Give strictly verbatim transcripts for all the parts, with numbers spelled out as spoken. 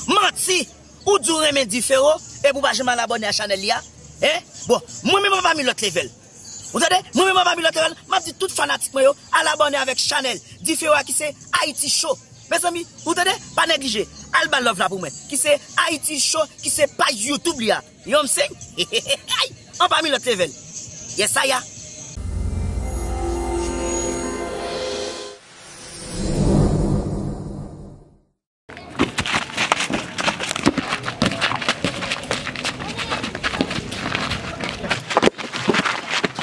Manti! Ou di w renmen Difero, epi w pa janm al abòne a chanèl li a? Hein? Bon, mwen menm anba mi lòt level. Ou tande? Mwen menm anba mi lòt level, m ap di tout fanatik mwen yo, al abòne avèk chanèl Difero a ki se Haiti Show. Mezanmi, ou tande? Pa neglije, al ba love la pou mwen, ki se Haiti Show, ki se paj YouTube li a. You know what I'm saying? Anba mi lòt level. Yes, I am.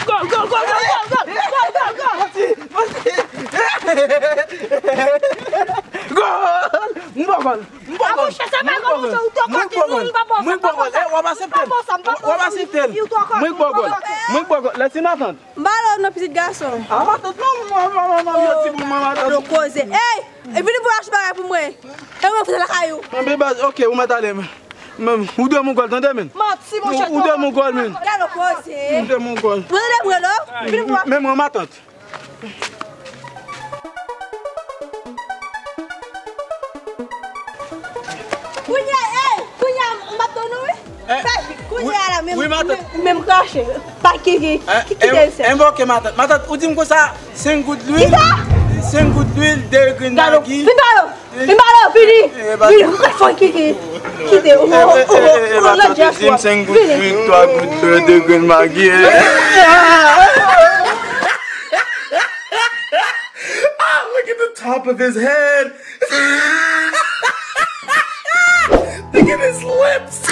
Gòl, gòl, gòl, gòl, gòl, gòl, gòl, gòl, gòl. Gòl! M ba w gòl! M ba w gòl! Mwen k ba w gòl. Mwen k ba w gòl. Eh, w ap aksepte l. W ap aksepte l. Mwen k ba w gòl. Mwen k ba w gòl. Lè ti matant. M ba w nan pitit gason. A matant, non, non, non, non, non, non, ti boul, mwen matant. Gwo koze. Ey! E vini pou w achte bagay pou mwen. E mwen fout lakay ou. Men baz, ok, ou mèt ale, men. Men, ou dwe m yon gòl, tande, men. Manti, monchè. Ou dwe m yon gòl, men. Gade koze. Ou dwe m yon gòl. Mwen tande mwen, non. Vini pou w. Men mwen matant. Kounye a, ey, kounye a, m ap tann ou, wi. Eh, sa di, kounye a la, menm, wi, matant. Menm, menm krache. Pa ki, ki, eh, ki, ki eh, de sè. Eh, ok, matant. Matant, ou di m konsa, senk gout lwil. Kisa? Senk gout lwil, de grenn magi. Vin ba yo. Vin ba yo, vini. Eh, eh, vini. Ou fò kite. Kite. Ou, eh, eh, ou, eh, eh, ou, eh, ou, matant, ou di m senk gout lwil, twa gout lwil, de grenn magi. Eh. Ah, look at the top of his head. Look at his lips.